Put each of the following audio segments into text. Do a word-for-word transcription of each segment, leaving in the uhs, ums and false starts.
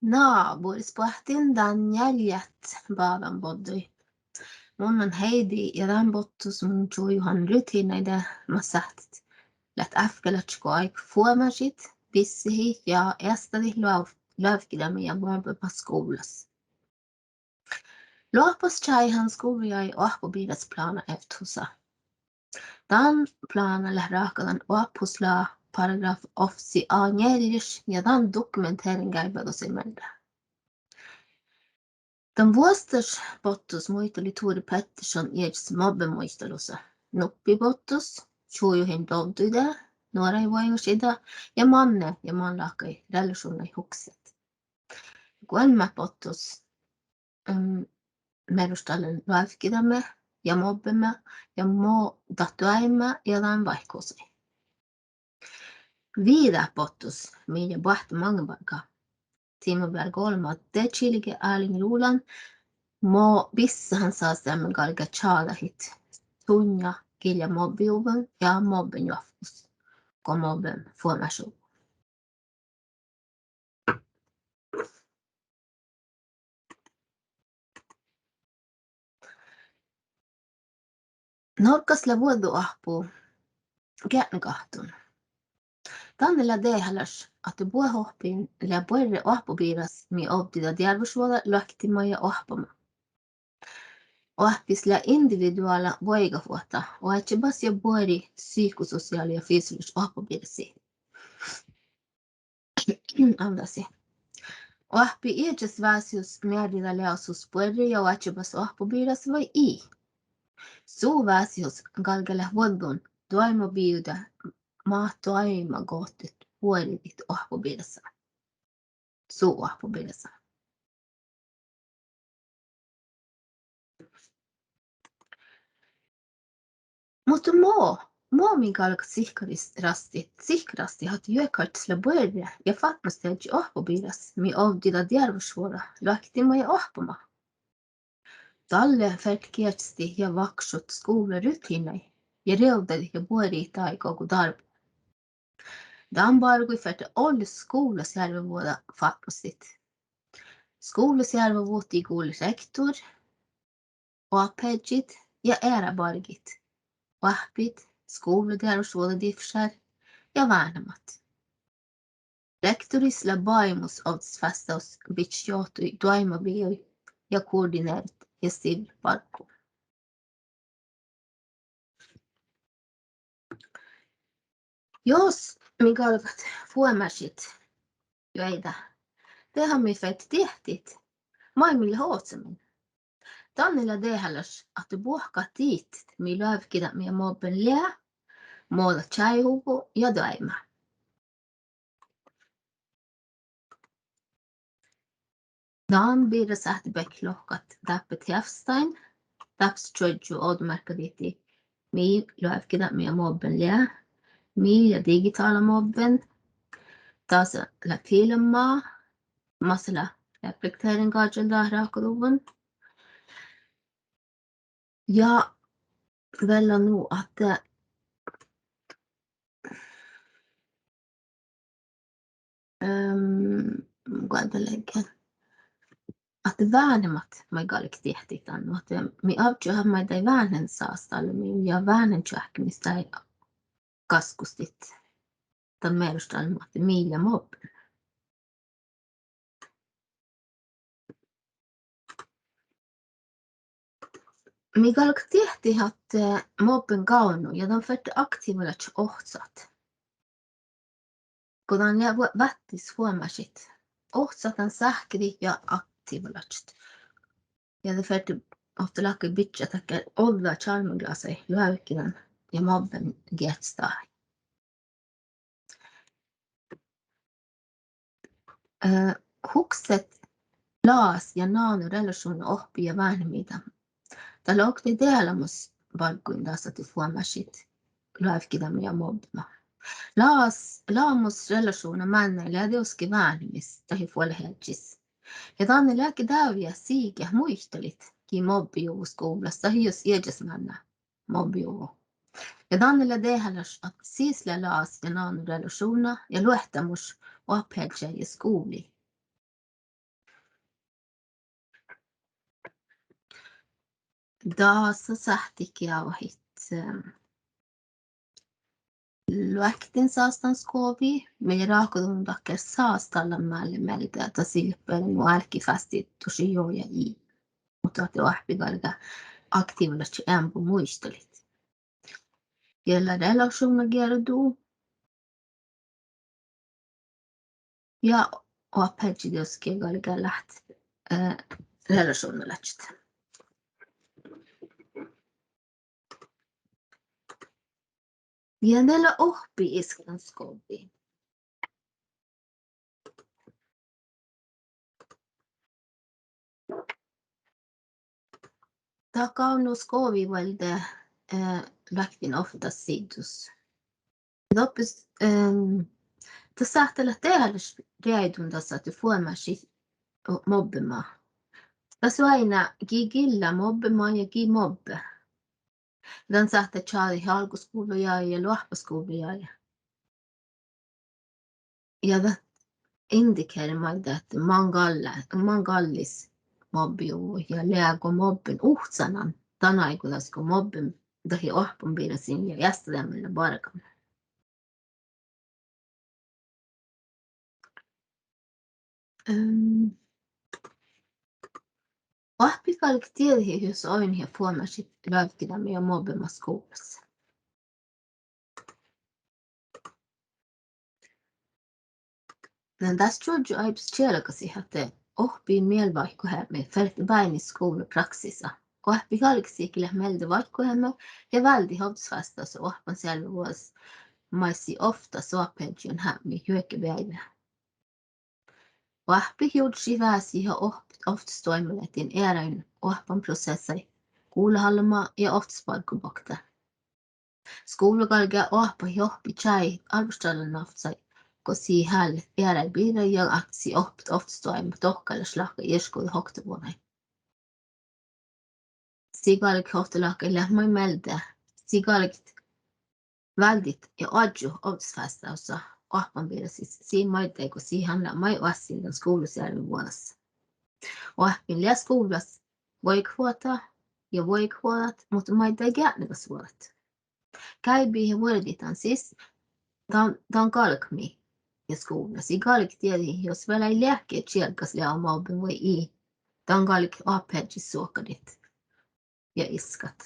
Na, bures boahtin dán njealját bádanboddui. Mun lean Heidi ja dán bottus mun čuojuhan rutiinnaide mat sáhttet leat ávkkálaččat go áiggut fuomášit, bissehit ja eastadit loav-, loavkidami ja mobbema skuvllas. Loahpas čájehan skuvlajagi oahppobiras plána evtthusa. Dan plána leat ráhkadan oahpahusalaga paragraf offsi a njealjás ja dan dokumenterin gáibádusaid mearre. Dan vuosttaš bottus muitalii Tore Pettersson iežas mobbemuitalusa. Nuppi bottus čuojuhin dovdduide, nuoraid vuoiŋŋašiide ja manne ja manláhkai relašuvnnaid hukset. Goalmmát bottus, mm, mearustallan loavkidami ja mobbemi ja mo dat doaimma ja dan váikkuhusaid. Viidát bottus mii lea boahtán maŋŋá bargá. Sii mat bealde golbma de čilge álo rulan mo bissahan sáseami galgá čađahit čunnja gii lea mobbejuvvon ja mobben joavkus go mobben fuomášuvvo. Norggas lea vuođđoahppu geatnegáhttun. Danne lea dehálaš ahte buot oahppit lea buorre oahppobiras mii ovddida dearvvašvuođa, loahkittima ja oahppama. Oahppis lea individuála vuoigatvuohta oadjebas ja buori psykososiála ja fysalaš oahppobirasii. Anddasii. Oahppi iežas vásihus mearridá leasus buorre ja oadjebas oahppobiras vai ii. Su vásihus galgá leat vuođđun doaimma bivde mat doaimma gohtet buoridit oahppobirasa. Su oahppobirasa. Muhto mo, mo mii galgat sihkkarastit, sihkkarastit ahte juohke áibbas lea buorre ja fápmesteaddji oahppobiras mii ovddida dearvvašvuođa, loahkittima ja oahppama. Dalle fertet geahčastit ja vakšut skuvlarutiinnaid ja rievdadit ja buoridit áiggi go dárbmu. Dan bargui ferte olles skuvlasearvevuođa fápmastit. Skuvlasearvevuohtii gullet rektor, oahpaheaddjit ja eará bargit, oahppit, skuvladearvvašvuođa difššár ja váhnemat. Rektoris lea báimus ovddas vástahus bidjat johtui doaimmabivui ja koordinerat ja stivret barggu. Jos mii galgat fuomášit juoidá, de han mii fertet diehtit maid mii leat ohcamin. Danne lea dehálaš ahte buohkat dihtet mii loavkidami ja mobben lea, mo dat čájehuvvo ja doaimma. Dan birra sáhttibehtet lohkat dáppe teavsttain, dáppe čuožžu ovdamearkka dihte mii loavkidami ja mobben lea, mii lea digitála mobben, dasa lea filmma, masa lea reflekteren gárggal ráhkaduvvon. Ja vel nu ahte, ehm, guođđa ledjen, ahte váhnemat maid galget diehtit dan, ahte mii avžžuhat maid dáid váhnensástalle mii ja váhnenčoahkkimis dáid gaskustit dan mearustallan ahte mii lea mobben. Mii galgat diehtit ahte, eh, mobben gávdno ja dan ferte aktiivvalaččat ohcat. Go dan lea váttis fuomášit, ohcat dan sáhkadit ja aktiivvalaččat. Ja de ferte ovtta láhkai bidjat dakkár ođđa čalmmeglasa loavkidan ja mobben geahčastit. Eh, hukset lagás ja nannu relašuvdna oahppi ja váhnemiide. Dat lea oktii dehálamus bargguin dasa ahte fuomášit loavkidami ja mobbema. Lagás, lagamus relašuvdna máŋgii lea dieđusge váhnemis dahje fuolášeaddjis. Ja danne leage dávjá sii geat muitalit gii mobbejuvvo skuvllas dahje jus iežas mánná mobbejuvvo. Ja danne lea dehálaš ahte sis lea lagás ja nannu relašuvdna ja luottamus oahpaheaddjái ja skuvlii. dasa sáhttit geavahit, eh, luoktensaasttanskovi, mii ráhkaduvvon dakkár sásttallan málle mielde, dat sii leat beare nu álkki fástidit dušše jo ja i. Muhto ahte oahppi galgá aktiivvalaččat eambbo muitalit. Ja lea relašuvnnagierdu. Ja oahpaheaddji dieđusge galgá láhttá, eh, relašuvnnalaččat. Ja de lea ohppiiskkanskovi. Dat gávdno skovi vuolde, eh, luokten ovttas siddus. Doppe, ehm, dat sáhttá leat dehálaš reaidun das ahte fuomášit mobbema. Dat soaidná gii gilla mobbema ja gii mobbe. Dan sáhttá čađahit álgoskuvlla jagi ja loahpas skuvlla jagi. Ja dat indikeret maiddái ahte man gal-, man gallis mobbejuvvui ja lea go mobben uhcanan dan áigodagas go mobben dahje oahppanbirrasin ja eastadeami lea bargan. Ehm, oahppi galget dieđehit jus oidnet ja fuomášit luovggideami ja mobbema skuvllas. Na das čužžu áibbas čielgasit ahte ohppiid mielvaihkuheapmi ferte báinit skuvlapraksisa. Oahppi galget sihke leat mielde váikkuheapmi ja váldit ovddasvástádusa oahppansearvevuođas maid sii ovtta oahpaheaddjiin heapmi juohke beaivvi. Oahppit jurddašit vásihit ja oahppit ovttasdoaimmaláhtten earáin oahppanproseassaid gulahallomat ja ovttasbargui bokte. Skuvla galgá oahpahit ohppiid čájehit árvvoštallanávccaid go sii háliidat earáid birra ja ahte sii ohppet ovttasdoaimmat dohkálaš lahkái iešguđet oktavuođain. Sii galget ovtta láhkai leat maid mielde, sii galget váldit ja oažžut ovddasvástádusa oahppanbirrasis sii maiddái go sii han lea maid oassin dan skuvlasearvevuođas. Oahppin lea skuvllas vuoigatvuohta ja vuoigatvuođat, muhto maiddái geatnegasvuođat. Gáibehit ja vuordit dan sis dan, dan galgmii ja skuvllas. Sii galget dieđehit, jos vel eai leahkit čielggas lea mobben vai ii, dan galget oahpaheaddjis suohkadit ja iskat.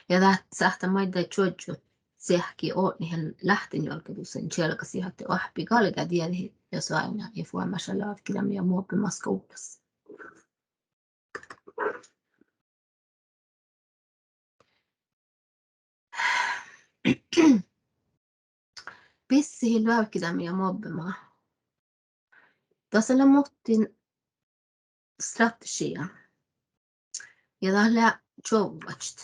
Ja dat sáhttá maiddái čuožžu seahki odnet ja láhttenjuolggadusain čielgasit ahte oahppi galgá dieđehit ja soaidná ja fuomášá luovggideami ja mobbema skuvllas. Bissehit, luovggideami ja mobbema. Dasa lea muhtin strategiija. Ja dat lea čuovvulaččat.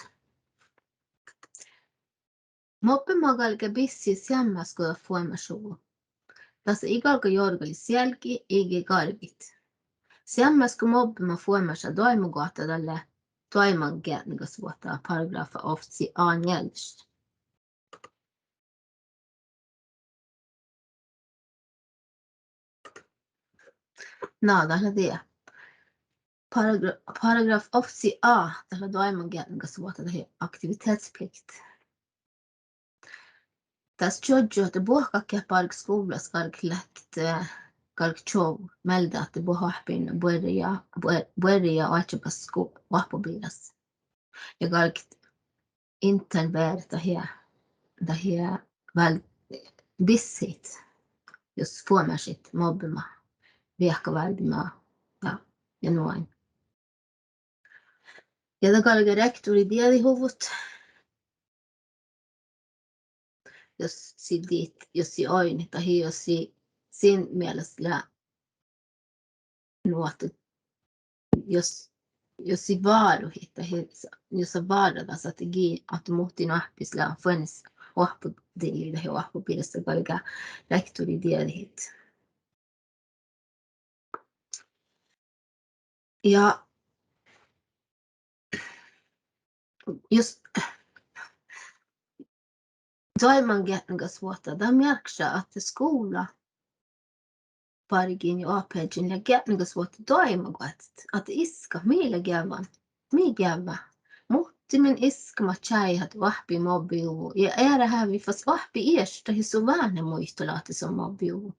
Mobbema galgá bissehit seammás go dat fuomášuvvo. Dasa ii galgga jorgalit sealgit iige garvit. Seammás go mobbema fuomášat doaibmagoahtá, dat lea doaibmageatnegasvuohta, paragrafa ovcci a njeallješi. Na, dat lea die. Paragra-, paragrafa ovcci a, dat lea doaibmageatnegasvuohta dahje aktivitetsplikt. Das čuožžu ahte buohkat geat bargat skuvllas galget leat, eh, galget čuovvut mielde ahte buot oahppit buorre ja, buor-, buorre ja oadjebasset sku-, oahppobirras. Ja galget interveneret dahje, dahje vál-, bissehit, jus fuomášit mobbema, viehkaváldima ja, ja nu ain. Ja dat galgá rektori dieđihuvvot, jos sii dit, jos sii oidnet, dahje jos sii, sin mielas lea nu ahte jos, jos sii váruhit, dahje jos lea várra das ahte gii, ahte muhtin oahppis lea fuones oahppodillii dahje oahppobirrasa, galgá rektori dieđehit. Ja jos doaibmangeatnegasvuohta, dat mearkkaša ahte skuvlabargiin ja oahpaheaddjiin lea geatnegasvuohta doaibmagoahtit, ahte iskat mii lea geavan. Mii geavvá? Muhtumin iskkama čájehit oahppi mobbejuvvo ja eará háviid fas oahppi ieš dahje su váhnit muitala ahte son mobbejuvvo.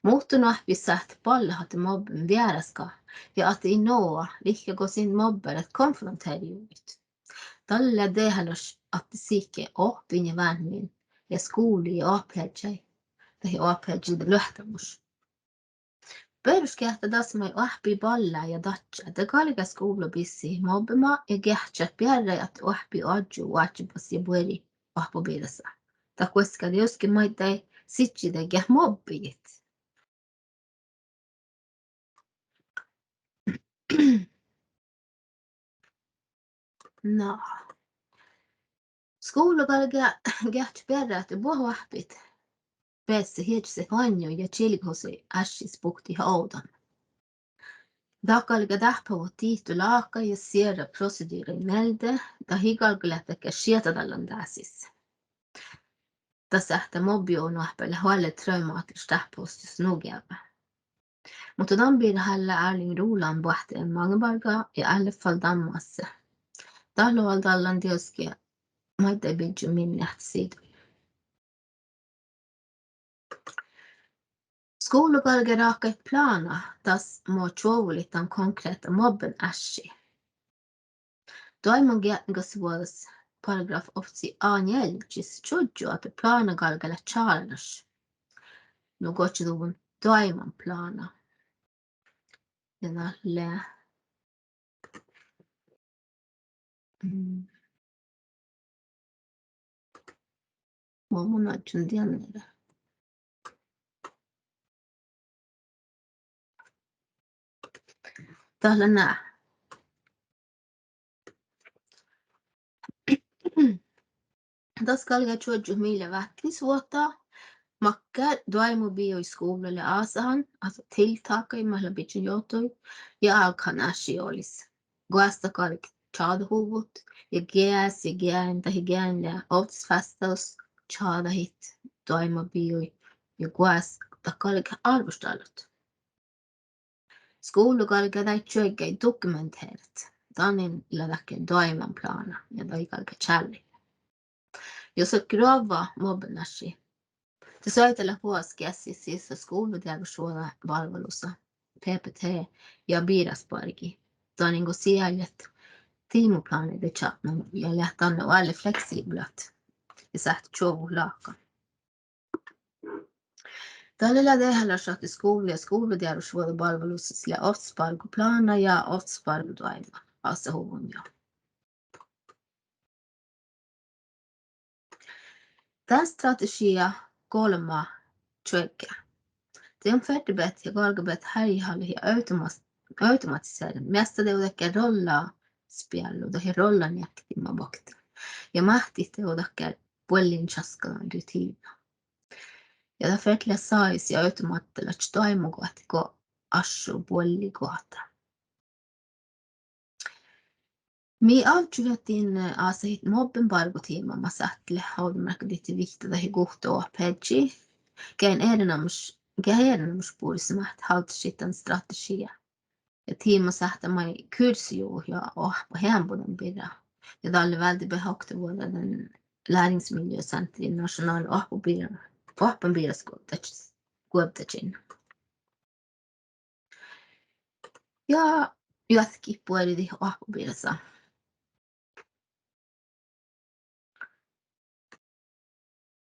Muhtun oahppi sáhttet ballat ahte mobben vearáska ja ahte ii noa liikká go sin mobberet konfronterejuvvot. Dalle lea dehálaš ahte sihke oahppin ja váhnimin ja skuvlii ja oahpaheaddjái dahje oahpaheaddji luohttámuš. Beroškeahttá das maid oahppi ballá ja dadjá, de galgá skuvla bissehit mobbema ja geahččá bearrái ahte oahppi oažžu oadjebas ja buori oahppobirasa. Dat guoská dieđusge maiddái sidjiide geat mobbejit. Na. Skuvla galgá geahččat bearrái ahte buot oahppit beasset iežaset oainnu ja čilgehusai áššis buktit ovdan. Dat galgá dáhpáhuvvot dihto láhkai ja sierra proseduvrraid mielde, dat ii galgga leat dakkár šiehtadallan dásis. Dat sáhttá mobbejuvvon oahppi leat oalle traumahtalaš dáhpáhuvvos jus nu geavvá. Muhto dan birra hálle Erling Roland boahtte maŋŋá bargga ja álo fal dan masse. Dat loaldallan dieđusge maiddái biddjo minnet ahte siidu. Skuvla galgá ráhkadit plána das mo čuovvulit dan konkrehta mobben ášši. Doaimman geatnegasvuođas paragraf ovcci a njeallje čužžu ahte plána galgá leat čálelaš. Nu gohčoduvvon doaimmanplána. Ja dat lea, mm, mo mun oažžun dien eret. Dat lea na. Das galgá čužžut mii lea váttisvuohta, makkár doaimmabiiguin skuvlla lea ásahan, ahte tiltakai mat lea bidjan johtui, ja álgán ášši olis. Goas dat galget čađahuvvot ja geas ja geain dahje geain lea ovttas vástádus čađahit doaimmabiiguin ja goas dat galget árvvoštallat. Skuvla galgá daid čuoggái dokumenteret. Danin lea dakkár doaimmanplána ja daid galgá čállii. Jos ahte groavva mobbenášši, de soaitá leat vuos geassit sisa skuvladearvvašvuođa bargolusa, P B T, ja birasbargi. Danin go sii leat tiimoplána de čatnan ja leat danne oalle fleksibelat ja sáhttet čuovvut láhkai. Dalle lea dehálaš ahte skuvla ja skuvladearvvašvuođa bargolussas lea ovttas barguplána ja ovttas bargudoaimma ásahuvvon jo. Dan strategiija golbma čuoggá. De don fertebehtet ja galgabehtet hárjehallat ja automa-, automatiseret. Measta dego dakkár rollaspiellu dahje rollanjeakti mat bokte. Ja máhttit dego dakkár buollin časkadan rutiinna. Ja dat ferte lea sajis ja automahtalaččat doaimmagoahtit go áššu buolligoahtá. Mii ávžžuheaddjin, eh, ásahit mobbenbargutiima mat sáhttet leat ovdamearkka dihte vihtta dahje guhtta oahpaheaddji. Geain erenoamáš, geat erenoamáš bures mat háldašit dan strategiija. Ja tiima sáhttá maid kursajuvvot ja oahppat eambbo dan birra. Ja dalle váldibehtet oktavuođa dan Læringsmiljøsenteri nationála oahppobir-, oahppanbirrasguovddačis-, guovddačinna. Ja juohke buoridit oahppobirrasa.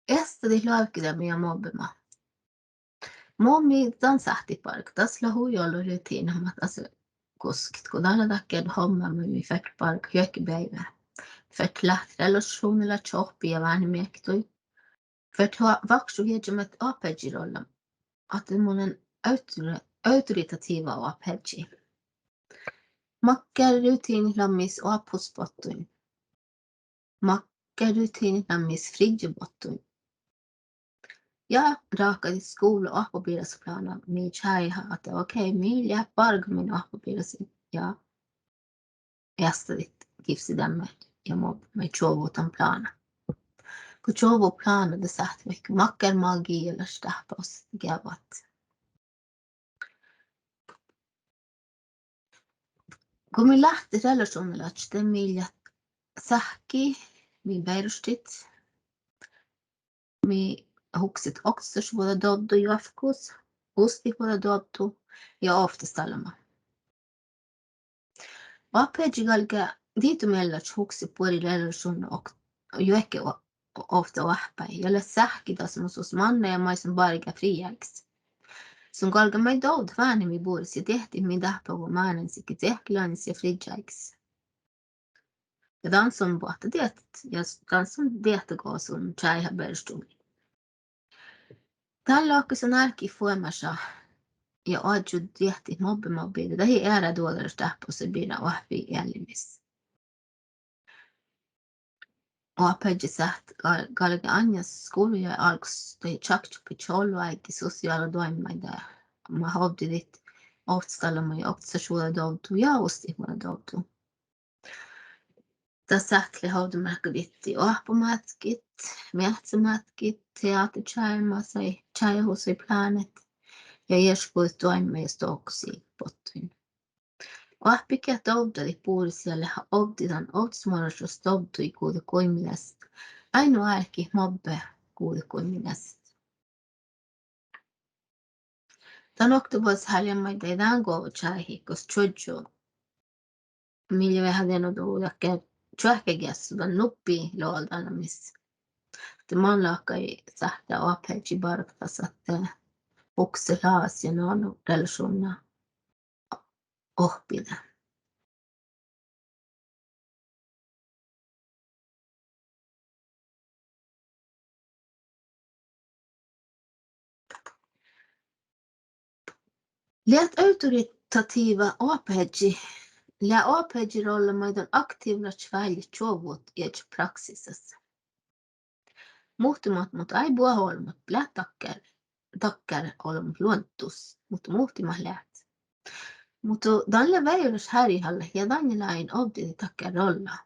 Eastadit loavkideami ja mobbema. Mo mii dan sáhttit bargat? Das lea hui ollu rutiinat mat dasa guskit go dat lea dakkár homma maid mii fertet bargat juohke beaivvi. Fertet láhket relašuvnnalaččat oahppi ja váhnemiektuid. Fertet vakšuhit iežamet oahpaheaddjirolla, ahte mun lean autori-, autoritatiiva oahpaheaddji. Makkár rutiinat leat mis oahpahusbottuin. Makkár rutiinat leat mis friddjebottuin. Ja ráhkadit skuvla oahppobirrasaplána mii čájeha ahte okei, mii leat bargamin oahppobirrasiin ja eastadit givssedeami ja mo-, maid čuovvut dan plána. Go čuovvut plána de sáhttet vaikko makkár magiijalaš dáhpáhus geavvat. Go mii láhttet relašuvnnalaččat, de mii leat sáhkki, mii beroštit, mii hukset oktasašvuođa dovddu juovtkus, ustitvuođa dovddu ja ovttastalma. Oahpaheaddji galgá dihtomiellaččat hukset buori relašuvnna ok-, juohke o-, ovtta oahppái ja leat sáhkki dassámus manne ja maid son bargá friijáigis. Son galgá maid dovdat váhnemiid bures ja diehtit mii dáhpáhuvvá mánáin sihke ceahkkelanis ja friddjáigis. Ja dan son boahtá diehtit ja s-, dan son diehtit go son čájeha beroštuvnna. Dál lohká son álkit fuomáša ja oažžu diehtit mobbe maiddái, dahje eará duođalaš dáhpáhusai birra oahppi eallimis. Oahpaheaddji sáhttet gal-, galgá ain skuvllas álgos dahje čakčohpit čollá áiggi sosiála doaimmaide, mat ovddidit ovttastalma ja oktasašvuođa dovddu ja ustitvuođa dovddu. Dat sáhttet leat ovdamearkka dihte oahpomátkkit, meahccemátkkit, teaterčájehusai, čájehusai, plánet ja iešguđet doaimmaid ja stohkosiid bottuin. Oahppit geat dovddadit bures ja leat ovddidan ovttasmorrašus dovdduid guđet guimmiid das, ain nu álkit mobbe guđet guimmiid das. Dan oktavuođas háliidan maiddái dán go čájehit gos čuožžu, mii lea veahá dego dakkár čuohkkegeassu dan nuppi loaldalamis. De man láhkai sáhttá oahpaheaddji bargat ahte hukset hlagas ja nano relašuvnna ohppiide. Leat autoritatiiva oahpaheaddji, lea oahpaheaddji rolla maiddái aktiivvalaččat válljet čuovvut iežat praksisas. Muhtumat, muhto eai buot olbmot leat dakkár, dakkár olbmot luonddus, muhto muhtumat leat. Muhto dan lea vejolaš hárjehallat ja dainna lágiin ovddidit dakkár rolla.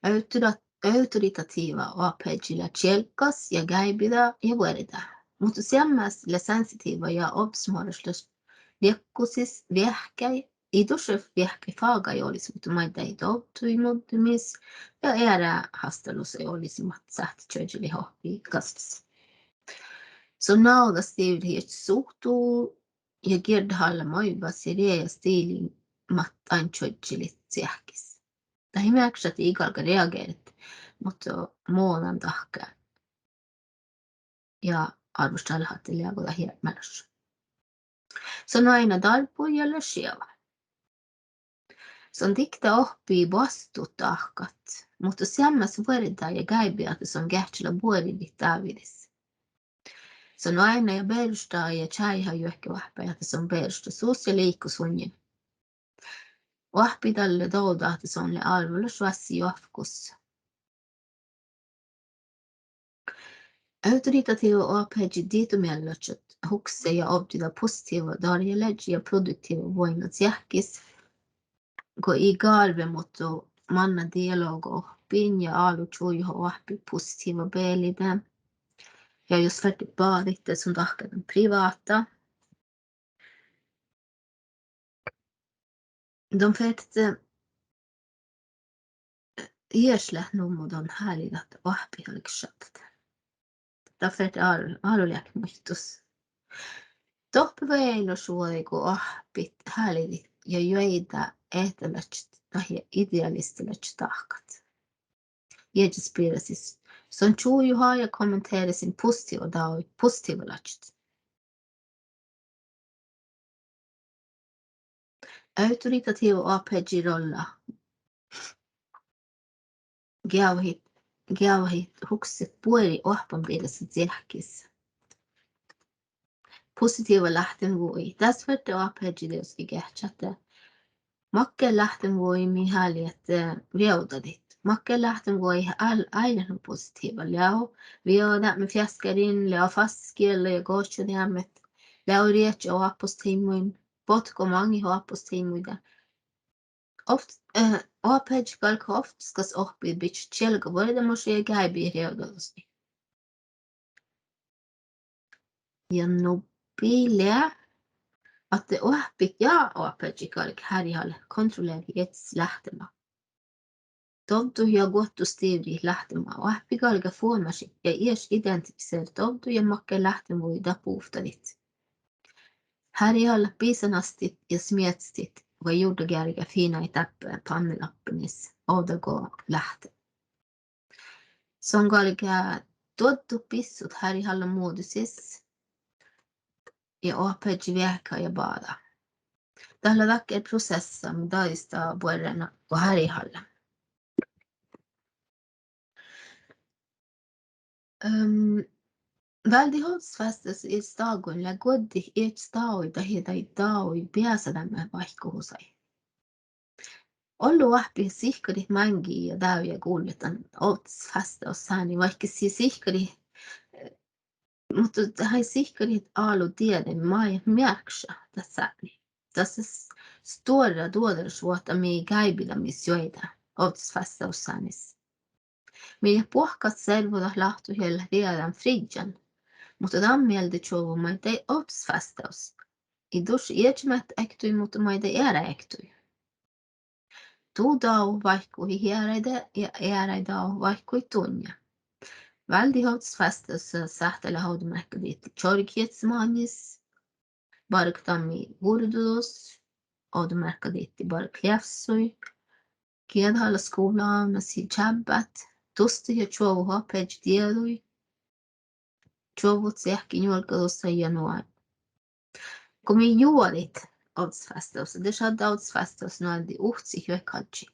Autora-, autoritatiiva oahpaheaddji lea čielggas ja gáibida ja vuordá. Muhto seammás lea sensitiiva ja ovddasmorraš leat riekkusis veahkái, ii dušše veahkái fágaid olis, muhto maiddái dovdduid muddemiid ja eará hástalusii olis mat sáhttet čuožželit oahppi gaskkas. Son návdastivret iežas suhtu ja girdehalla moivvas ja riegástiliin mat ain čuožželit ceahkis. Dat ii mearkkaš ahte ii galgga reageret, muhto mo dan dahká. Ja árvvoštallat ahte leago dat eartmalaš. Son oaidná dárbbui ja lea šieva. Son dikte oahppi boastut dahkat, muhto seammás vuordá ja gáibi ahte son geahččala buoridit dávidis. Son oaidná ja beroštá ja čájeha juohke oahppái ahte son beroštá sus ja liikos unnje. Oahppi dalle dovdat ahte son lea árvvolaš oassi joavkkus. Autoritatiiva oahpaheaddji dihtomiellaččat hukset ja ovddida positiiva darjaleažži ja produktiiva vuoiŋŋa ceahkis go ii gárvve, muhto manná dialoga oahppin ja álo čuojuha oahppit positiiva bealide. Ja jus fertet bađiide, son dahká dan priváhta. Don fertet, eh, ieš leat nummodan háliidat oahppit galget šattat. Dat ferte álo-, álo leat muittus. Doppe vejolašvuođaide go oahppit háliidit ja juoidá ehtelaččat dahje idealistalaččat dahkat iežas birrasis, son čuojuha ja kommenteresin positiiva dávit, positiivvalaččat. Autoritatiiva oahpaheaddji rolla geavahit, geavahit hukset buori oahppobirrasa ceahkis. Positiiva láhttenvuogi. Dás ferte oahpaheaddji dieđusge geahččat ahte makkár láhttenvuogi mii háliidit, eh, rievdadit. Makkár láhttenvuogi ál-, áiggetnui positiiva lea vieđadeapmi feaskkariin, lea fas giella ja gohčodeamet, lea rieččat oahppostiimuin, botko maŋŋit oahppostiimuide. Ovt-, eh, oahpaheaddjit galggat ovttaskas oahppiid bidjat čielgga vuordámuša ja gáibi rievdadusaid. Ja nubbi lea Ahte oahppit ja oahpaheaddjit galget hárjehallat kontrolleret iežas láhtema. Dovdduid ja guottut stivriid láhtema. Oahppi galgá fuomášit ja ieš identifiseret dovdduid ja makkár láhtema vuoi dat buvtadit. Hárjehallat bisanastit ja smietstit vai jurdageargá fiinnaid dáppe pannelappenis ovdal go láhtte. Son galgá duoddat bissut hárjehallamuođusis ja oahpaheaddji veahkehit ja bađa. Dat lea dakkár proseassa mii dađista buorre go hárjehallá. Ehm, váldit ovddasvástádusa iežas dáguin lea guoddit iežas dáguin dahje daid dáguid beasadeamen váikkuhusaid. Ollu oahppi sihkkarit máŋgii ja dávjá gullet dan ovddasvástádussánii, vaikke sii sihkkarit, eh, muhto dat sihkkarit álo dieđe maid mearkkaša dat sátni. Das lea stuorra duođalašvuohta mii gáibideamis juoidá ovddasvástádussánii. Mii leat buohkat servodat, láhtut ja leat riegádan friddjan. Muhto dan mielde čuovvu maiddái ovddasvástádusa. Ii dušše iežamet ektui, muhto maiddái eará ektui. Du dágu váikkuhit earáide ja earáid dágu váikkuhit dunnje. Váldit ovddasvástádusa sáhttá leat ovdamearkka dihte čorget iežas máŋis, bargat dammit vurdudus, ovdamearkka dihte bargat leavssui, gieđahallat skuvlla ávnnasii čábbát, dustet ja čuovvut oahpaheaddji dieđuid, čuovvut seahkki njuolggadusaid ja nu. Go mii juoidit ovddasvástádusa, de šaddá ovddasvástádusa nu ahte uhcit juohke oažžut.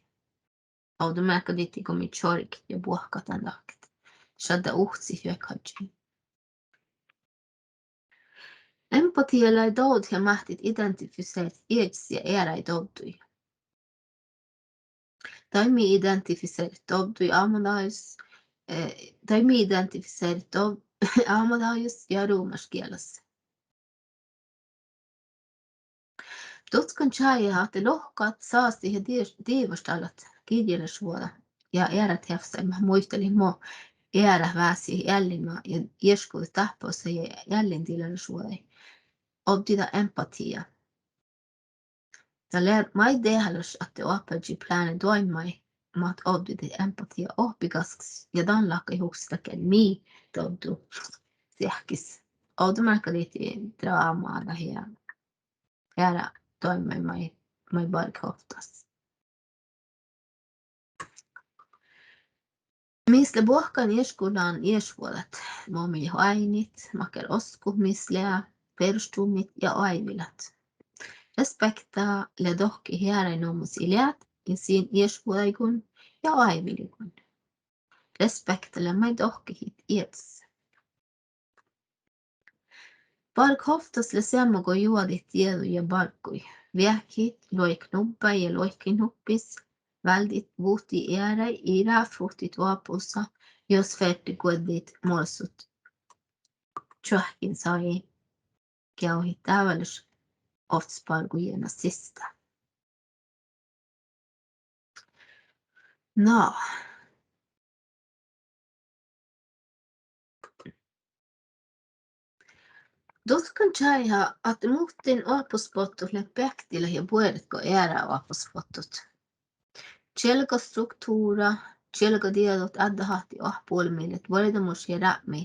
Ovdamearkka dihte go mii čorget ja buohkat dan dahket, šaddá uhcit juohke oažžut. Empatiija lea dovdat ja máhttit identifiseret iežas ja earáid dovdduid. Daid mii identifiseret dovdduid ámadagis, eh, daid mii identifiseret dov-, ámadagis ja rumaš gielas. Dutkan čájeha ahte lohkat, sástit ja di-, divaštallat girjjelašvuođa ja earát eavssáid mat muitalit mo earát vásiid eallimat ja iešguđet dáhpáhusaid ja eallindilálašvuođaid ovddida empatiija. Dat lea maid dehálaš ahte oahpaheaddji pláne doaimmaid mat ovddidit empatiija oahppi gaskkas ja dan láhkai hukset dakkár mii dovddu seahkkis. Ovdamearkka dihte drámá dahje eará doaimmaid maid, maid barget ovttas. Mis lea buohkan iešguđetlágan iešvuođat, mo mii leat oaidnit, makkár oskkut mis lea, beroštummit ja oaivvilat. Respekta lea dohkkehit earáid nugo ii leat ja sin iešvuođaiiguin ja oaivviliguin. Respekta lea maid dohkkehit iežas. Barget ovttas lea seamma go juođit dieđuid ja bargguid. Veahkehit luoiket nubbái ja luoikkaid nuppis, váldit vuhtii earáid, ii ráffuhtit oapusa, jus ferte guođđit muossut čuohkkin sajii, geavahit dábálaš ovttasbargu jiena sista. Na. Dutkan čájeha ahte muhtin oahpposbottut leat beaktilat ja buoret go eará oahpposbottut. Čielgastruktuvra, čielgadieđut, addáhahtti, oahppoolbmot, vuordámušat ja rámmi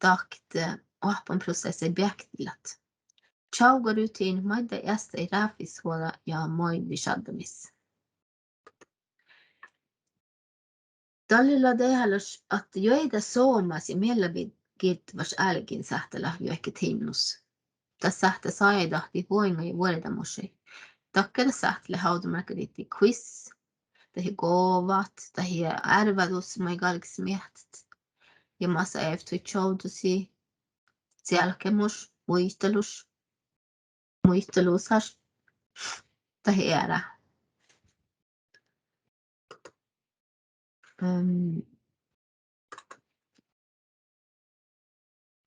dahket, eh, oahppanproseassaid beaktilat. Čavggarutiinat maiddái easttai ráfisvuođa ja moivvi šaddamis. Dalle lea dehálaš ahte juoidá somás ja miellagirdevaš álgin sáhttá leat juohke tinnus. Dat sáhttá sajaidahttit vuoiŋŋaid ja vuordámušaid. Dakkár sáhttá leat ovdamearkka dihte quiz, dahje govat, dahje árvádus maid galgá smiehtat. Ja masa eavttuid čovddusiid, cealkkámuš, muitaluš, muitalusaš, dahje eará. Ehm,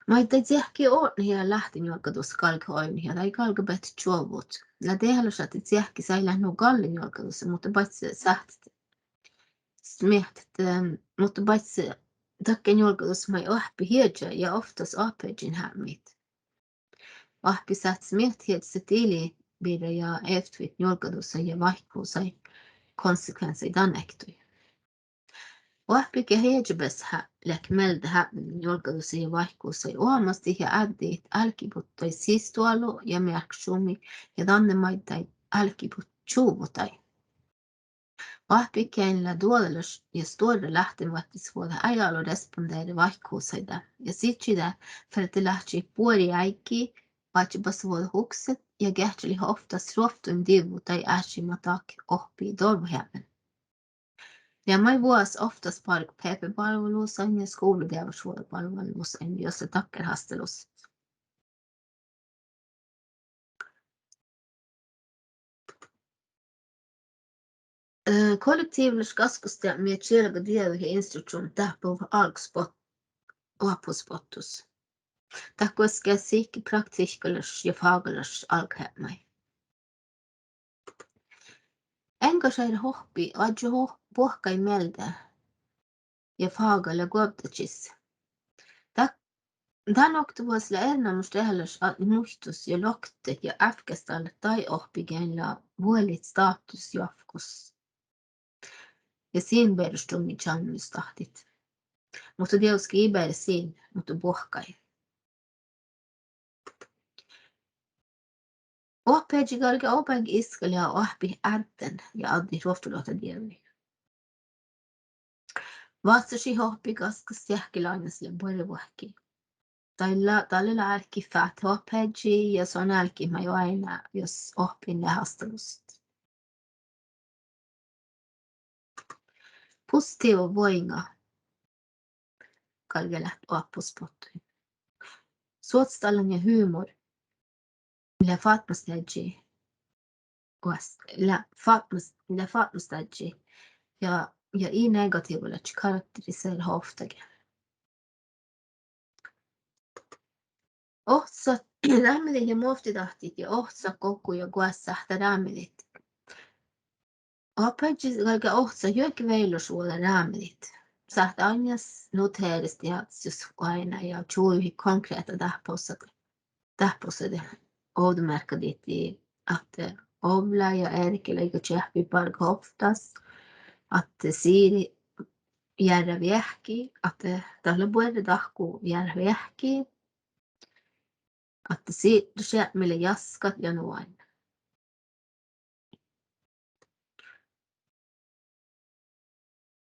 maiddái ceahkki odne ja láhtte njuolggadusa galget oaivnit ja daid galgabehtet čuovvut. Lea dehálaš ahte ceahkki sajis leat nu galle njuolggadusa, muhto baicce sáhttet smiehtat, ehm, muhto baicce dakkár njuolggadus maid oahppi ieža ja ovttas oahpaheaddjin hábmit. Oahppi sáhttá miehtet iežaset dili birra ja eavttuid njuolggadusaid ja váikkuhusaid, konsekvensaid dan ektui. Oahppi geat iežabessat leat mielde hábmet njuolggadusaid ja váikkuhusaid oamastit ja áddet álkibuttai sistoalu ja mearkkašumi ja danne maiddái álkibut-, čuvvodaid. Oahppi geain lea duođalaš ja stuorra láhttenvuohtasvuođa eai álo responderet váikkuhusaide ja sidjiide ferte láhčit buori áiggi, oažžut bassavuođa hukset ja geahččalit ovttas ruovttuin divvu daid ášši mat dahket ohppiide doarvvaheapmen. Ja maid vuos ovttas bargat P P-barvalusain ja skuvladearvvašvuođa barvalusain, jos lea dakkár hástalusa. Eh, kollektívalaš gaskkusteapmi ja čielgadieđut ja instrukšuvnna dáhpáhuvvá álggus bot-, oahpposbottus. Dat guoská sihke praktihkalaš ja fágalaš álgguheapmái. Engašeret ohppi oažžut buohkaid mielde ja fága lea guovddažis. Dat, dán oktavuođas lea erenoamáš dehálaš atnit muittut ja loktet ja ávkkásttallat daid ohppiid geain lea vuolit státusjoavkkus. Ja sin beroštumi čalmmustahttit. Muhto dieđusge ii beare sin, muhto buohkaid. Oahpaheaddji galgá oba iskkalit oahppit ádden ja addit ruovttoluotta dieđuid. Váccašit ohppi gaskkas seahkeláinnas lea buorrevuohki. Dalle, dalle lea álkit fáhtet oahpaheaddji ja son álkit maid oaidná, jos ohppiin lea hástalusat. Positiiva vuoiŋŋa galgá leat oahpposbottuin. Suohtastallan ja humor lea fátmmastaddji, oas-, lea fátmmas-, lea fátmmastaddji ja, ja ii negatiivvalaččat karakteriseret ovtta ge. Ohcasat rámidit ja muovttidahttit ja ohcasat gokko ja goas sáhttá rámidit. Oahpaheaddji galgá ohcasat juohke vejolašvuođa rámidit. Sáhttá ain noteret jus oaidná ja čuovehit konkrehta dáhpáhu-, dáhpáhusaide ovdamearkka dihte ahte ovllá ja ergelá galgá čeahpit bargat ovttas, ahte siri jearrá veahki, ahte dat lea buorre dahku jearrát veahki, ahte siiddašeapmi lea jaskat ja nu ain.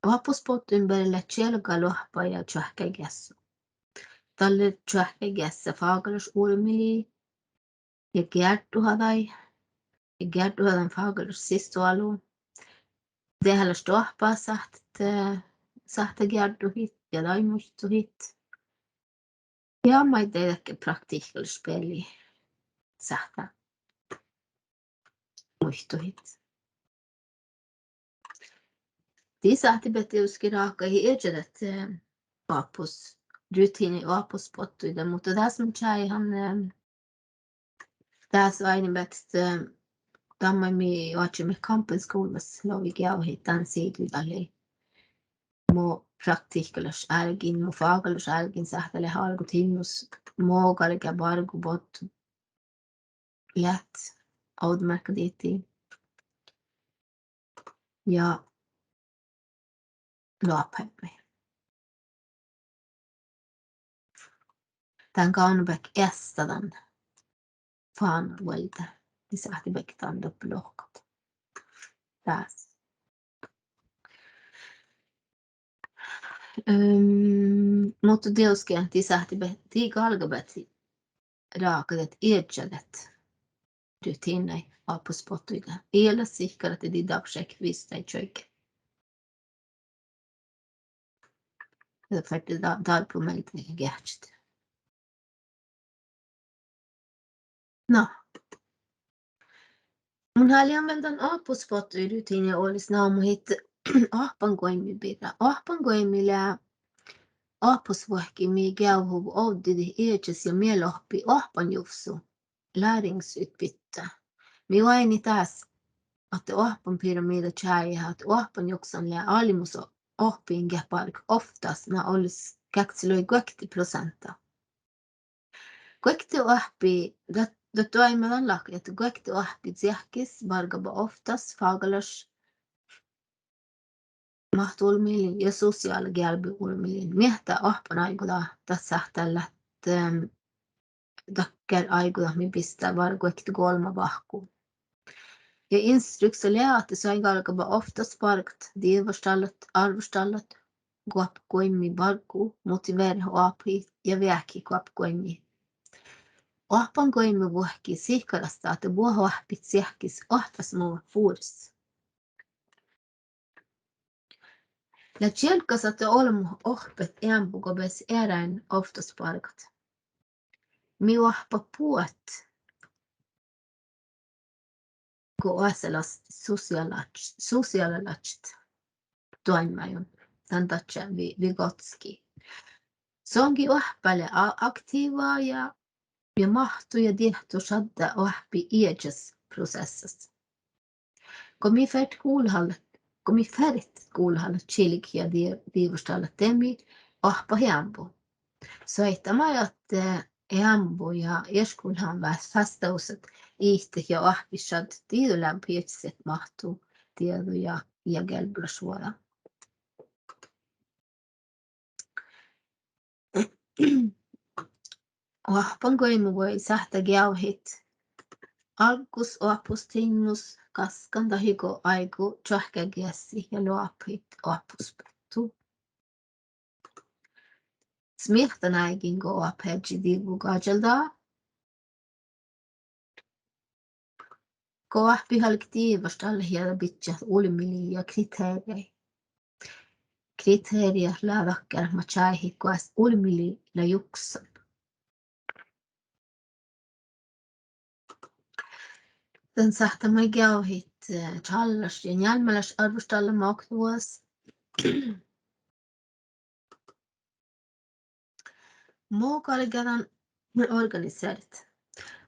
Oahpposbottuin beare leat čielgaloahppa ja čoahkkáid geassu. Dalle čoahkkáid geassu fágalaš urmilii ja geardduha daid, ja geardduha dan fágalaš sistoalu. Dehálaš doahpásahttit, sáhttá geardduhit ja daid muittuhit. Ja maiddái dakkár praktihkalaš bealli sáhttá muittuhit. Dii sáhttit beassat dieđusge ráhkadit iežadet, eh, oahppos-, rutiinnaid oahpposbottuide, muhto dás mun čájehan, eh, dás oaidnebeassat, eh, dan maid mii oadjemiehit Kampen skuvllas logi geavahit dán siidui dalle. Mo praktihkalaš álgin, mo fágalaš álgin sáhttá leat álgotinnus, mo galgá bargobottu leat ovdamearkka dihte ja loahpaheapmi. Dán gávdnabehtet eastá dan fána vuolde, dii sáhttit beassat dan doppe lohkat. Dás. Ehm, muhto dieđusge dii sáhttit be-, dii galgabeassat ráhkadat iežadet rutiinnaid oahpposbottuide. Ii leat sihkar ahte dii dárbbašeakkit visot čuoige. Ja ferte da-, dárbbaš mielde geahččat. Na. Mun háliidan vel dan oahpposbotturutiinna olles namuhit oahppanguoimi birra. Oahppanguoimi lea oahpposvuohki mii geavahuvvo ovddidit iežas ja mieloahppi oahppanjuvssu, læringsutbytte. Mii oaidnit dás ahte oahppanpyramiida čájeha ahte oahppanjuksan lea allimus ohppiin geat bargat ovttas, na olles gákselogi guokte proseantta. Guokte oahppi, dat, dat doaimma dan láhkai ahte guokte oahppi čiehkis bargaba ovttas fágalaš máhttu ulbmiliin ja sosiála gealbbi ulbmiliin. Miehtá oahppan áigoda, dat sáhttá leat, ehm, dakkár áigodat mii bistá várra guokte golbma vahku. Ja instruksa lea ahte soai galgaba ovttas bargat diđđavuoštallat, árvvoštallat oahppanguoimmi barggu, motiverrat oahpahit ja veahkehit oahppanguoimmi. Oahppanguoimmi vuohki sihkkarastá ahte buot oahppit čiehkis oahpásmuvvat fures. Lea čielggas ahte olbmot oahppat eambbo go beassat earáin ovttas bargat. Mii oahppat buot go oasalaččat, sosiála-, sosiálalaččat doaimmaiguin, dan dadjá Vi-, Vygotsky. Soaŋgii oahppá lea a-, aktiiva ja, ja máhttu ja diehtu šaddá oahppi iežas proseasas. Go mii fertet gulahallat, go mii fertet gulahallat čilget ja di-, diđđavuoštallat, de mii oahppat eambbo. Soaitá maid ahte eambbo ja iešguđetlágan vástá, vástá ahte ihtet ja oahppit šaddet diđđolábahit iežaset máhttu dieđu ja, ja gelbbolašvuođa. Oahppanguoimmi vuoi sáhttá geavahit álggus oahpahustimmus gaskan dahje go áigu čoahkkágeassit ja loahpahit oahpahusbettu. Smiehtanáigin go oahpaheaddji divvu gažalda. Go oahppi galget diđđavuoštallat ja bidjat ulbmiliid ja kriteriid. Kriteriid lea dakkár mat čájehit goas ulbmiliid lea juksan. Dan sáhttá maid geavahit, eh, čállaš ja njálmmálaš árvvoštallan mávkkavuođas. Mo galgá dan organiseret.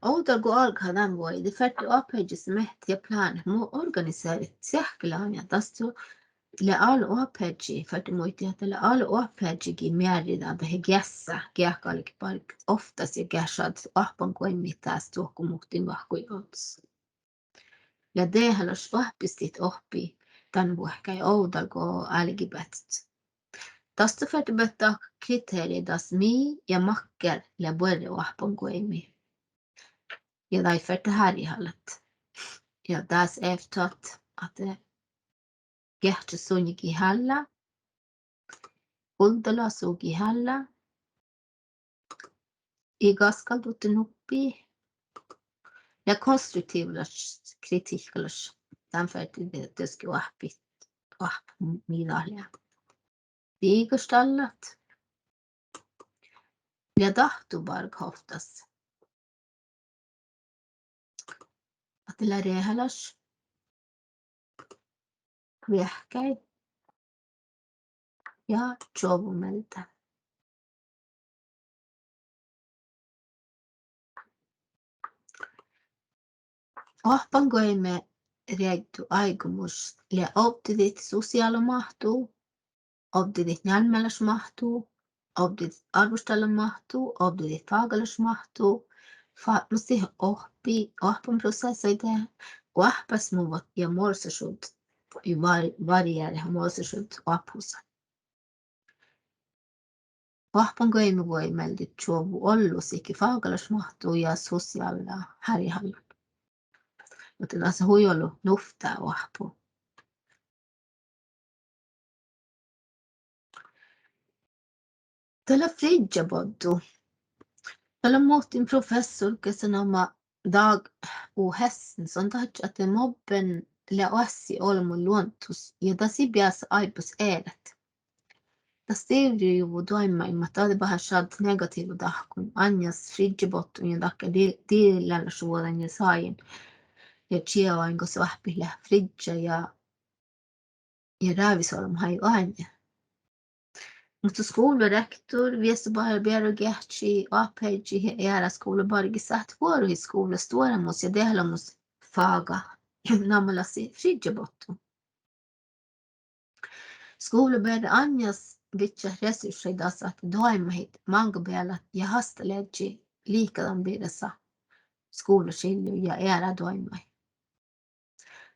Ovdal go álgá dan vuoi, de ferte oahpaheaddjis mehtet ja plánet mo organiseret seahkelágan ja dasto lea álo oahpaheaddji, ferte muitit ahte lea álo oahpaheaddji gii mearridá dahje geassá geat galget bargat ovttas ja geat šaddet oahppanguoimmi dás dohko muhtin vahkui ovddas. Ja dehálaš oahppistit oahppi dan vuohká ovdal go álgibehtet. Dasto fertebehtet dahkat kriteriid das mii ja makkár lea buorre oahppanguoimmi. Ja daid ferte hárjehallat. Ja dás eavttat ahte geahččat suinniid gii hállá, guovddalasuvvot gii hállá, ii gaskkalduhte nuppi, ja konstruktiivvalaš, kritikalaš, dan ferte dieđusge oahppat, oahppat mii dat lea. Biigaštallat, ja dáhtu bargat ovttas. Ahte lea rehálaš, veahkái ja čuovvumieldi. Oahppanguoimmi riegádu áigomus lea ovddidit sosiála máhttu, ovddidit njálmmálaš máhttu, ovddidit árvvoštallan máhttu, ovddidit fágalaš máhttu, fápmastit oahppi-, oahppanproseassaide, oahpásmuvvat ja morsašuvdda, var-, varieret morsašuvdda oahpahusa. Oahppanguoimmi vuoi mielde čuovvu ollu sihke fágalaš máhttu ja sosiála hárjehallan. Muhto dasa hui ollu nuvttá oahppu. Dat lea friddjaboddu. Dat lea muhtin professor, gesa namma Dag O. Hessen, son dadjá ahte mobben lea oassi olbmo luondus ja dat sii beasa áibbas eret. Dat stivrejuvvo doaimmain mat dat de bahá šaddat negatiiva dahkkun aŋas friddjabottuin ja dakkár di-, dilálašvuođain ja sajin ja čiegain gos oahppit leat friddjá ja ja rávisolbmot áiggi oainne. Muhto skuvlarektor, viessobearbeiderageahčči, oahpaheaddjit ja eará skuvlabargit sáhttet vuoruhit skuvlla stuoramus ja dehálamus fága namalassii friddjabottu. Skuvla beare aŋas bidjat resurssat dasa ahte doaimmahit máŋga bealat ja hástaleaddji liikkadan birrasa skuvlašillui ja eará doaimmaid.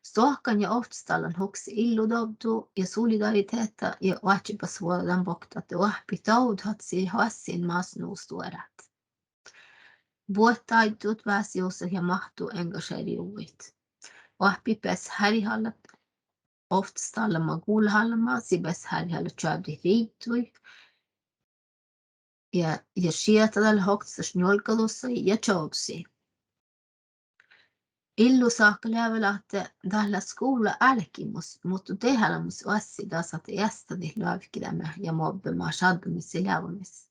Stoahkan ja ovttastallan hukse illudovddu ja solidaritehta ja oadjebasvuođa dan bokte ahte oahppit dovddat sii oassin mas nu stuorát. Buot dáiddut, vásihussat ja máhttu engašerejuvvojit. Oahppit beassat hárjehallat, ovttastallan maid gullohallama, sii beassat hárjehallat čoavdit riiddui ja, ja šiehtadat oktasaš njuolggadusaid ja čoavddusaid. Illu sáhka leat vel ahte dat lea skuvla álkimus, muhto dehálamus oassi das ahte eastadit loavkkideami ja mobbema šaddamis ja leamamis.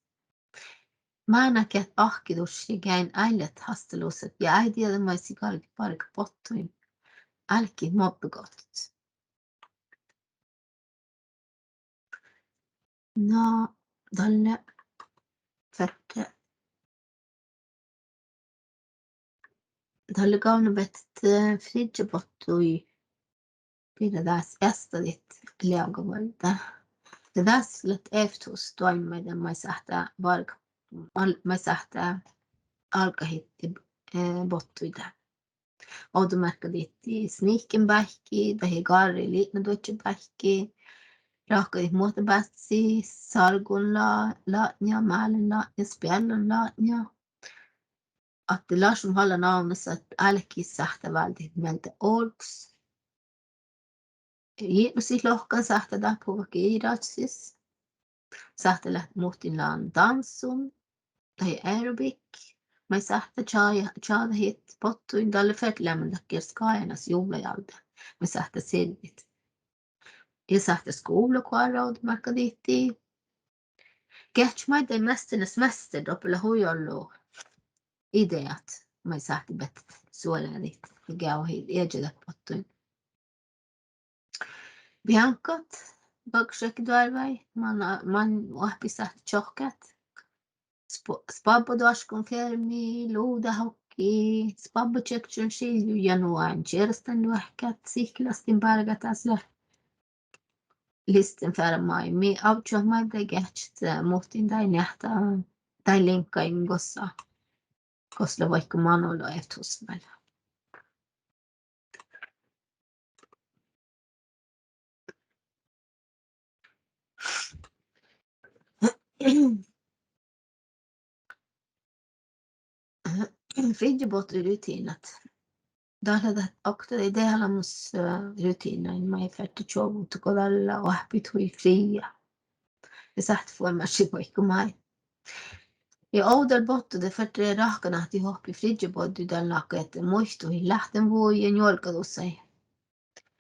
Mánát geat áhki dušše ja geain áigget hástalusat ja eai dieđe maid sii galget bargat bottuin álkit mobbegohtat. Na, dalle ferte, dalle gávdnabehtet, eh, friddjebottui birra dás eastadit leagavuolde. Ja dás leat evttut doaimmaide maid sáhttá bargat, al-, maid sáhttá álggahit, eh, bottuide. Ovdamearkka dihte snihkkenbáikki dahje gárri litnaduodjebáikki, ráhkadit muohtabáci, sárgonla-, latnja, málenlatnja, speallanlatnja. Ahte láššum hallan ávnnasat álkit sáhttá váldit mielde olggos. Jitnosit lohkan sáhttá dáhpáhuvvá girjážis. Sáhttá leat muhtin lea dánssut dahje aerobikki, maid sáhttá ča-, čađahit bottuin. Dalle ferte leamen dat gearssgat gájánas juovllajáldá, maid sáhttá sirvit. Ja sáhttá skuvlakoarra ovdamearkka dihte. Geahččat maiddái Mesternes mester, doppe leat hui ollu ideat maid sáhttá bidjat suoráđit ja geavahit iežadat bottuin. Beaŋkkat, galggašeakkit doarvái, man, man oahppi sáhttá čohkkát. Sp-, spábbadoaškon fearmmi, luđahokki, spábbačiekčan šilju ja nu ain čierastan luohkát, sihkkelastin bárgát dás lea. Listen fearmmi, mii ávžžuhat maiddái geahččat, eh, muhtin dáid neahta, dáid liŋkkain gosa, gos lea vaikko man olu evttut vel. Friddjebotturutiinat. Dat lea dat okta daid dehálamus, eh, rutiinain maid ferte čuovvut go dalle oahppit hui friija. Ja sáhttá fuomášit vaikko maid. Ja ovdal bottu de ferte ráhkadit ahte oahppi friddjeboddui dan láhkai ahte muittut láhttenvuogi ja njuolggadusaid.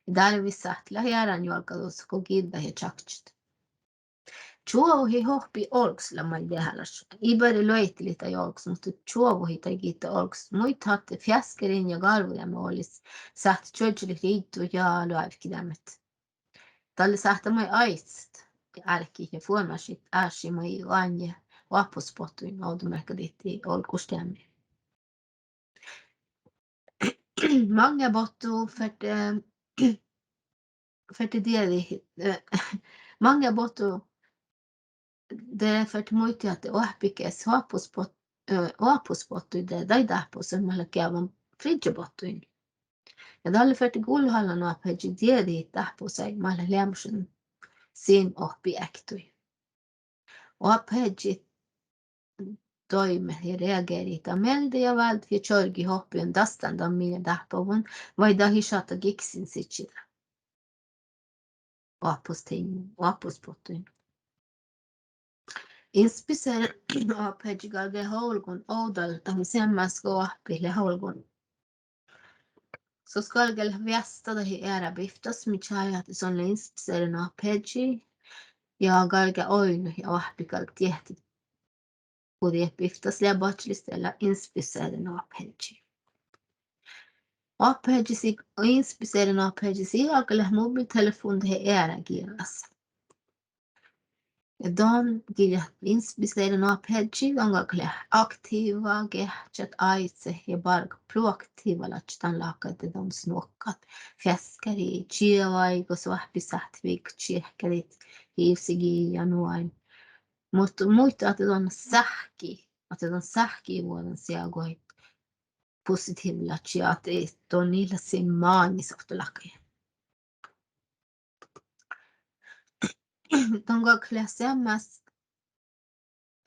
Ja dárvvis sáhttá leat eará njuolggadusat go giđđat ja čakčat. Čuovuhit oahppi olggos lea maid dehálaš. Ii beare luoitelit daid olggos, muhto čuovuhit daid gitta olggos. Muittut ahte feaskkarin ja gárvodeami olles sáhttá čuožžalit riiddu ja loavkkideamet. Dalle sáhttá maid áiccet ja álkit ja fuomášit ášši maid oainne oahpposbottuin ovdamearkka dihte olggošteami. Maŋŋá bottu ferte, ferte dieđit, eh, maŋŋá bottu de ferte muitit ahte oahppit geasset oahpposbot-, eh, oahpposbottuide daid dáhpáhusaid mat leat geavan friddjebottuin. Ja dalle ferte gullohallan oahpaheaddji dieđihit dáhpáhusaid mat leat leamašan sin oahppi ektui. Oahpaheaddjit doibmet ja reagerejit dan mielde ja váldit ja čorgejit oahppi dan dastán dan mii lea dáhpáhuvvon vai dat ii šatta giksin sidjiide. Oahppostiŋŋui, oahpposbottuin. Inspireren oahpaheaddji galgá leat olgun ovdal, dat lea seammás go oahppit leat olgun. Sos galgá leat veastta dahje eará bivttes, mii čájehit ahte son lea inspireren oahpaheaddji, ja galgá oidno ja oahppit galget diehtit. Go diet bivttes lea badjelis, de lea inspireren oahpaheaddji. Oahpaheaddjis, inspireren oahpaheaddjis ii galgga leat mobiltelefuvvon dahje eará giđas. Ja don gii leat inspireren oahpaheaddji, don galggat leat aktiiva, geahččat, áicat ja bargat proaktiivalaččat dan láhkai ahte don snuokkat feaskkariid, čievaid gos oahppi sáhttet viggat čiehkádit, hivssigii ja nu ain. Muhto muittut ahte don sáhkki Ahte don sáhkkivuođan seaguhit positiivvalaččat, ahte don ii leat sii máŋis ovtta láhkai. Don galggat leat seammás,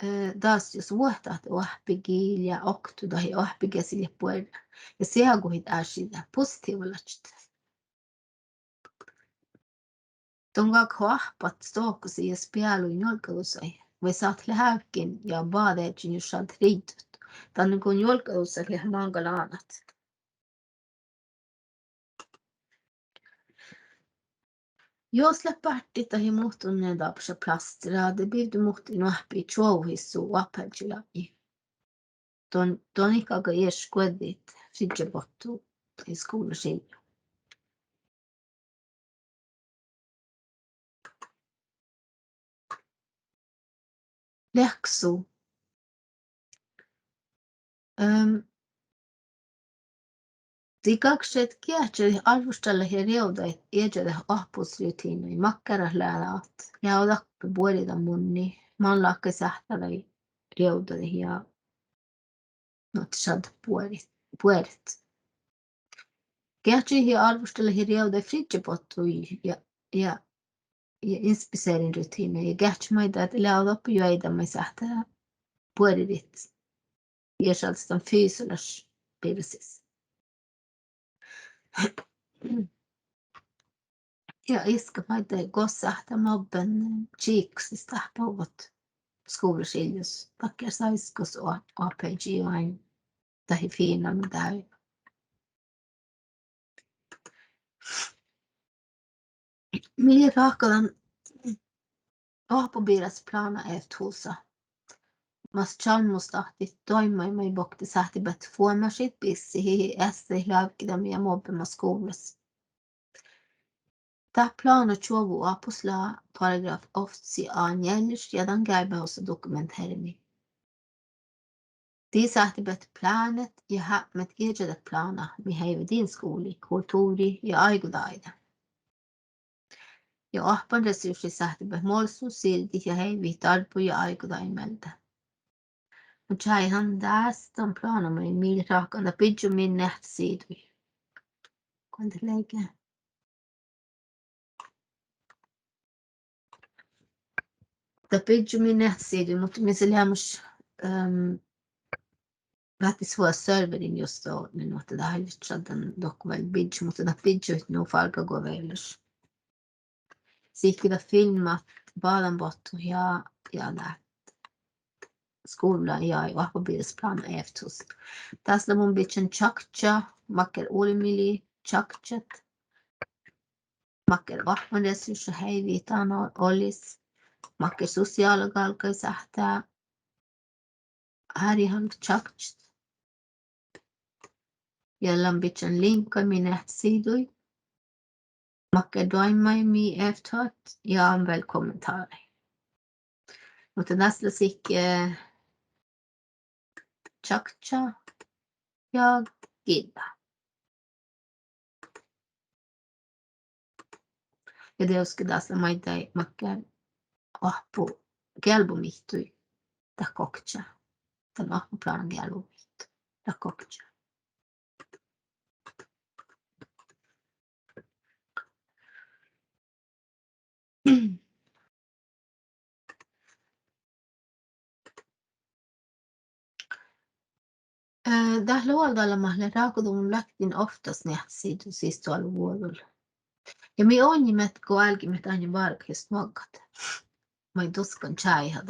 eh, das jus vuohtat oahppigillja okto dahje oahppigeassillja buorre. Ja seaguhit áššidat positiivvalaččat. Don galggat oahppat stohkosiid ja spealuid njuolggadusaid vai sáhttet leat ávkin ja badeheaddjin jus šaddat riiddut. Danne go njuolggadusat leat máŋga lánat. Jus leat bárttit dahje muhtun dárbbaša plássera, de bivdu muhtin oahppi čuovvuhit su oahpaheaddjilagii. Don, don ii galgga ieš guođđit friddjabottu dahje skuvlašillju. Leahksu. Ehm, dii galggašedje geahččadit, árvvoštallat ja rievdat iežadat oahpahusrutiinnaid, makkár leat dat, leat doppe buori dan munni, man láhkai sáhttá daid rievdadit ja nu ahte šaddat buorit, buoret. Geahččadit ja árvvoštallat ja rievdat friddjabottuid ja, ja, ja inspiceringrutiinnaid ja geahččat maiddái ahte leat doppe juoidá maid sáhttá buoridit. Ja šaddat dan fysalaš birrasis. Ja iskat maiddái gos sáhttá mobben čiikkasis dáhpáhuvvot skuvlašiljus, dakkár sáiskos oa-, oahpaheaddji oain dahje fiinnamin dahje. Mii ráhkadan oahppobiras plána evt husa. Mas čalmmustahttit doaimmaid maid bokte sáhttibehtet fuomášit, bissihit, eastadit loavkidamiid ja mobbema skuvllas. Dát plána čuovvu oahpahus lea paragraf ovcci a njealjus ja dan geaibáhusa dokumenteremin. Dii sáhttibehtet plánet ja hábmet iežadat plána mii heivve din skuvlii, kultuvrii ja áigodagiid. Ja oahppanresurssii sáhttibehtet molsut, sirdit ja heivvehit dárbu ja áigodagiid mielde. Mun čájehan dás dan plána maid mii leat ráhkadan, dat biddjo min neahttasiidui. Guovdnapalot. Dat biddjo min neahttasiidui, muhto mis lea leamaš, ehm, váttis vuos serverin justa, nu ahte dat ii leat šaddan dohko vel biddjot, muhto dat biddjot nu fargga go vejolaš. Sihke dat filmmat, bádanbottot ja, ja dat skuvla ja oahppobiras plána evt husa. Dás lea mun bidjan čakča, makkár ulbmilii čakčat, makkár oahppanresurssa heivvejit dan olles, makkár sosiála gálggaid sáhttá hárjehallat čakčat. Ja lean bidjan liŋkkaid mii neahttasiidui, makkár doaimmaid mii evt husa ja vel kommentáraid. Muhto dás lea sihke čakča ja giđđa. Ja dieđusge dás lea maiddái makkár oahppo gealbumihttui dat gokča. Dan oahppoplana gealbumihttui dat gokča. Eh, dát lea vuolddalama ahte ráhkaduvvon láhkidin ovttas neahttasiiddu sisdoalu vuođul. Ja mii oinniimet go álgiimet ain bargat ja smuoggat maid dutkan čájeha,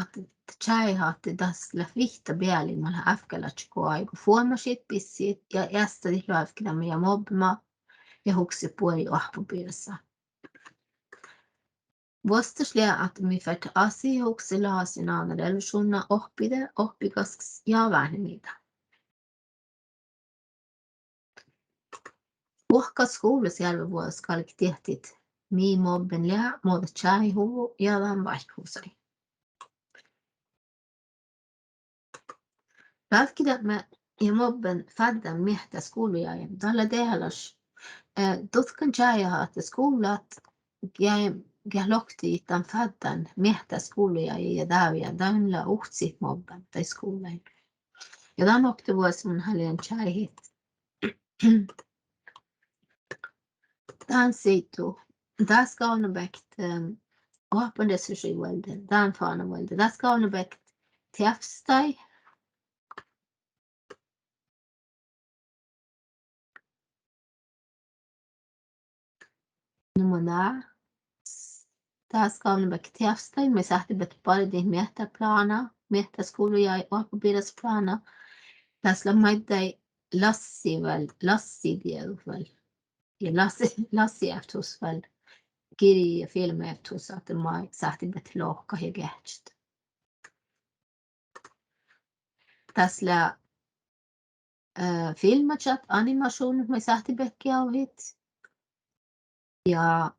ahte, čájeha ahte das leat vihtta bealin mat leat ávkkálaččat go áigu fuomášit, bissihit ja eastadit loavkidamiid ja mobbema ja hukset buori oahppobirasa. Vuosttaš lea ahte mii fertet assit, hukset, lohkat ja nanan relašuvnna, oahppiide, oahppigaskkas ja váhnemiide. Buohkat skuvllas eará vuođas galget diehtit mii mobben lea, mo dat čájehuvvo ja dan váikkuhusaid. Loavkidame ja mobben fáddán miehtá skuvlajagi, dat lea dehálaš, eh, dutkan čájeha ahte skuvlat ja geat lohkadit dan fáddán miehtá skuvlajagi ja dávjá, dan lea uhcit mobban daid skuvllaid. Ja dan oktavuođas mun háliidan čájehit dan sittu, dás gávdnabehtet, eh, oahppanresursaid vuolde, dan fána vuolde, dás gávdnabehtet teavsttaid, Nu mun, dás gávdnabehtet teavsttaid, mii sáhtibehtet bargat miehtá plána, miehtá skuvlajagi oahpabirassáplána. Dás lea maiddái lassi vel, lassidieđut vel. Ja lassi, lassieavttus vel. Girji- ja filmmeavttus ahte mii sáhtibehtet lohkat ja geahččat. Dás lea, eh, filmmačat, animašuvnnat mii sáhtibehtet geavahit. Ja,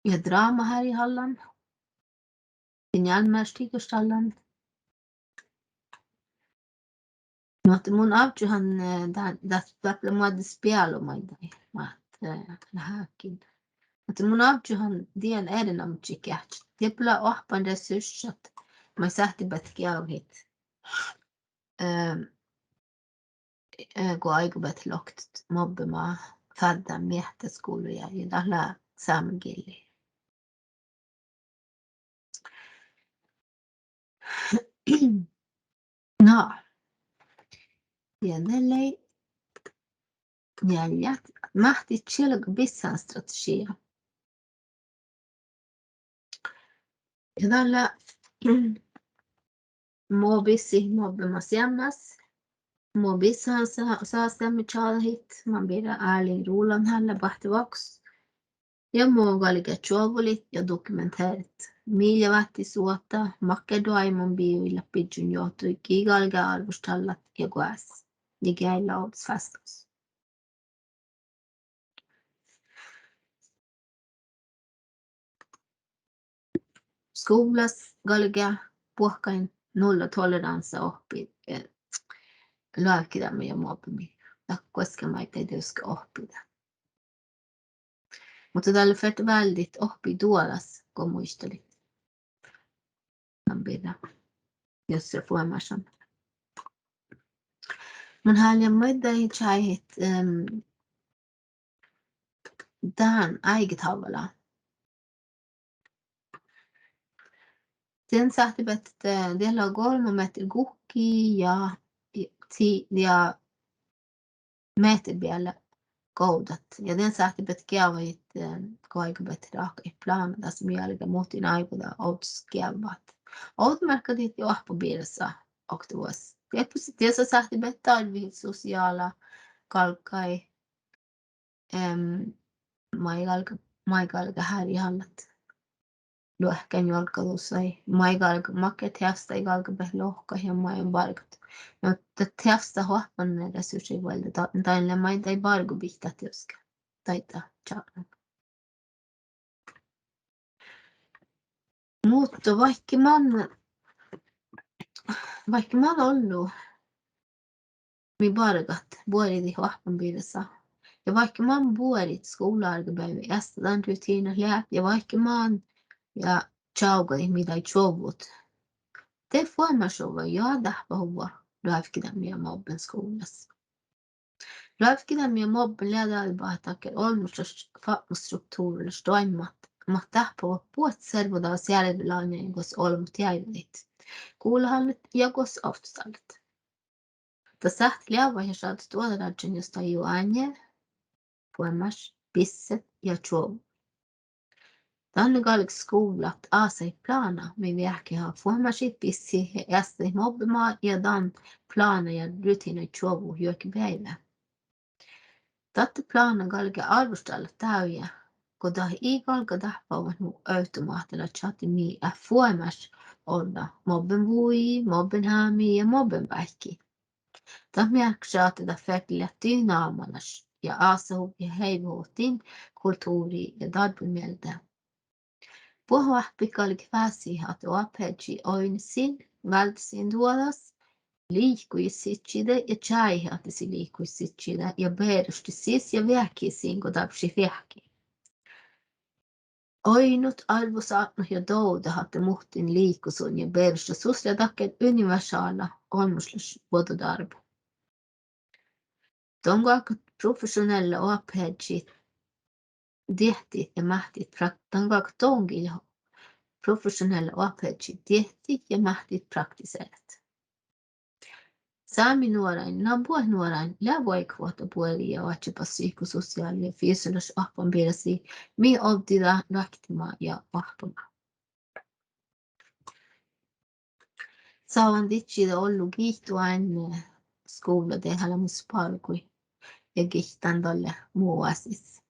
ja drámahearjahallan. Ja njálmmáš tigaštallan. Nu ahte mun ávžžuhan, eh, dá-, dát dáppe moadde spealu maiddái, mat, eh, leat hákin. Muhto mun ávžžuhan dien erenoamážit geahččat. Dieppe lea oahppanresurssat, mii sáhtibehtet geavahit, eh, eh, go áigabehtet lohkat mobbema fáddán miehtá skuvlajagi, ja dat lea sámegillii. Na. Ja de lei njealját. Máhtit čielga bissánastrategiija. Ja dat lea mo bissehit mobbema seammás, mo bissánassáseami čađahit, man birra Erling Roland hálle báhttevakus. Ja mo galgá čuovvulit ja dokumenteeret mii lea váttis vuohta, makkár doaimmabiiguid leat biddjon johtui, gii galgá árvvoštallat ja goas ja gii lea ovddas fástahus. Skuvllas galgá buohkain nullatoleransa ohppiid, eh, loavkideami ja mobbemii. Dat guoská maiddái dieđusge ohppiide. Muhto dat lea ferte váldit ohppiid duođas go muitalit dan birra, jos lea fuomášan. Mun háliidan maiddái čájehit, ehm, dán áigetavvala. Dien sáhtibehtet, eh, diet leat golbma mehtera guhkki ja, ja, ja mehtera beale govdat. Ja dien sáhtibehtet geavahit, eh, go áigabehtet ráhkadit plána, das mii galgá muhtin áigoda ovddas geavvat. Ovdamearkka dihte oahppobirasa oktavuođas. Dieppe, dieppe sáhtibehtet darvehit sosiála galggaid, ehm, maid galg-, maid galgá hárjehallat, luohkánjuolggadusaid, maid galgá, makkár teavsttaid galgabehtet lohkat ja maid bargat. Nu ahte teavstat oahppanresursaid vuolde, da-, dain lea maiddái bargobihttát dieđusge daidda čáknan. Muhto vaikke man, vaikke man ollu mii bargat buoridit oahppanbirasa, ja vaikke man buorit skuvlaárbebeaivvi easttan dan rutiinat leat, ja vaikke man ja čavgadit mii daid čuovvut, de fuomášuvvo ja dáhpáhuvvo loavkideami ja mobben skuvllas. Loavkideami ja mobben lea dalle bahte dakkár olmmoš fápmastruktuvralaš doaimmat mat dáhpáhuvvat buot servodagas earenoamážit gos olbmot jeaivadit, gulahallat ja gos ovttastallat. Dat sáhttit leat ja šaddat duođarážžan jus daid juo áinge, fuomáš, bisset ja čuovvu. Danne galget skuvllat ásahit plána mii veahkehit fuomášit, bissit ja eastadit mobbema ja dan plána ja rutiinaid čuovvut juohke beaivve. Dakkár plána galgá árvvoštallat dávjá go dat ii galgga dáhpáhuvvat nu automáhtalaččat ahte mii eat fuomáš orra mobbenvugi, mobbenhámi ja mobbenbáikki. Dat mearkkaša ahte dat ferte leat dynámalaš ja ásahuvvá ja heivehuvvá din kultuvrii ja dárbbuid mielde. Buot oahppit galget vásit ahte oahpaheaddji oidne sin váldit sin duođas, liikojit sidjiide ja čájehit ahte sii liikojit sidjiide ja beroštit sis ja veahkehit sin go dárbbašit veahki. Oainnut, árvvosatnot ja dovdet ahte muhtin liikkusun ja berošan sus lea dakkár universála olmmošlaš vuođđodárbu. Don goakkár profešuonálla oahpaheaddjit diehtit ja máhttit prak-, don goakkár don gii leat profešuonálla oahpaheaddjit diehtit ja máhttit praktiseret. Sámi nuorain, na buot nuorain, lea vuoigatvuohta buori ja oadjebassi psykososiála ja fysiolaš oahppanbirrasiid mii ovddida ruoktima ja oahppama. Sávan didjiide ollu giitu oainne skuvla deháleamos bargui ja giittán dalle mu oasis.